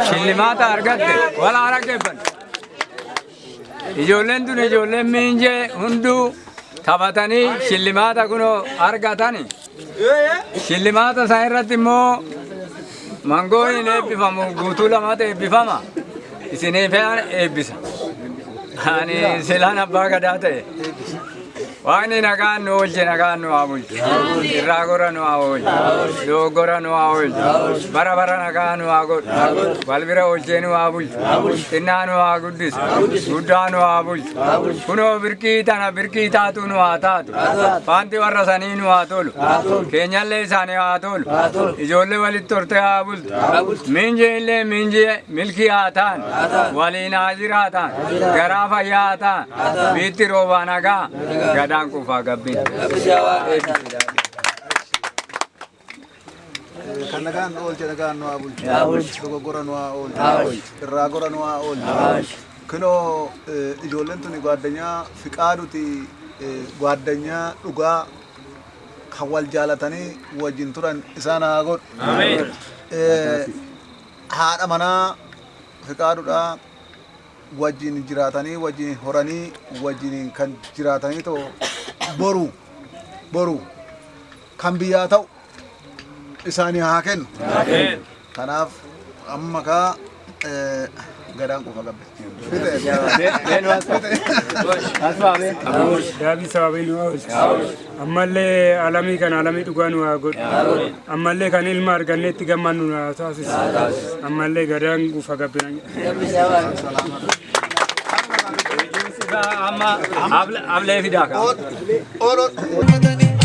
Shillimaata argatte wala araggeeffan. Ijoolleen tun ijoolleen miinjee hunduu taphatanii shillimaata kunoo argatani. Shillimaata san irratti immoo mangoon hin eebbifamu guutuu lamatu eebbifama. Isiniif eebbisa. Ani silaan abbaa gadaa ta'e. Waaqni nagaan nu oolche nagaan nu haa bulchu. Irraa gora nu haa oolchu. Dogoggora nu haa oolchu. Bara bara nagaa nu haa godhu. Wal bira oolchee nu haa bulchu. Xinnaa nu haa guddisu. Guddaa nu haa bulchu. Kunoo birkii tana birkii taatu nu haa taatu. Faanti warra sanii nu haa tolu. Keenyallee isaanii haa tolu. Ijoollee walitti hortee haa bultu. Miinjee illee miinjee milkii haa ta'an. Waliin haa jiraatan. Garaa fayyaa haa ta'an. Biitti roobaa nagaa. Gadaan quufaa gabbiin. Kan nagaan nu oolche nagaan nu haa bulchu. Dogoggora nu haa oolchu. Irraa gora nu haa oolchu. Kunoo ijoolleen tuni gwaaddanyaa fiqaaduti gwaaddanyaa dhugaa kan wal jaalatanii wajjin turan isaan haa godhu. Haadha manaa fiqaadudha wajjin jiraatanii wajjin horanii wajjin kan jiraatanii too boru boru kan biyyaa ta'u isaanii haa kennu. Kanaaf amma kaa gadaan quufa gabbe. Daabii sababii nu haa oolchu. Ammallee alamii kana alamii dhugaa nu haa godhu. Ammallee kan ilma arganneetti gammannu nu haa taasisu. Ammallee gadaan quufa gabbina. Amma ablee fidaa kaa. Ol ol.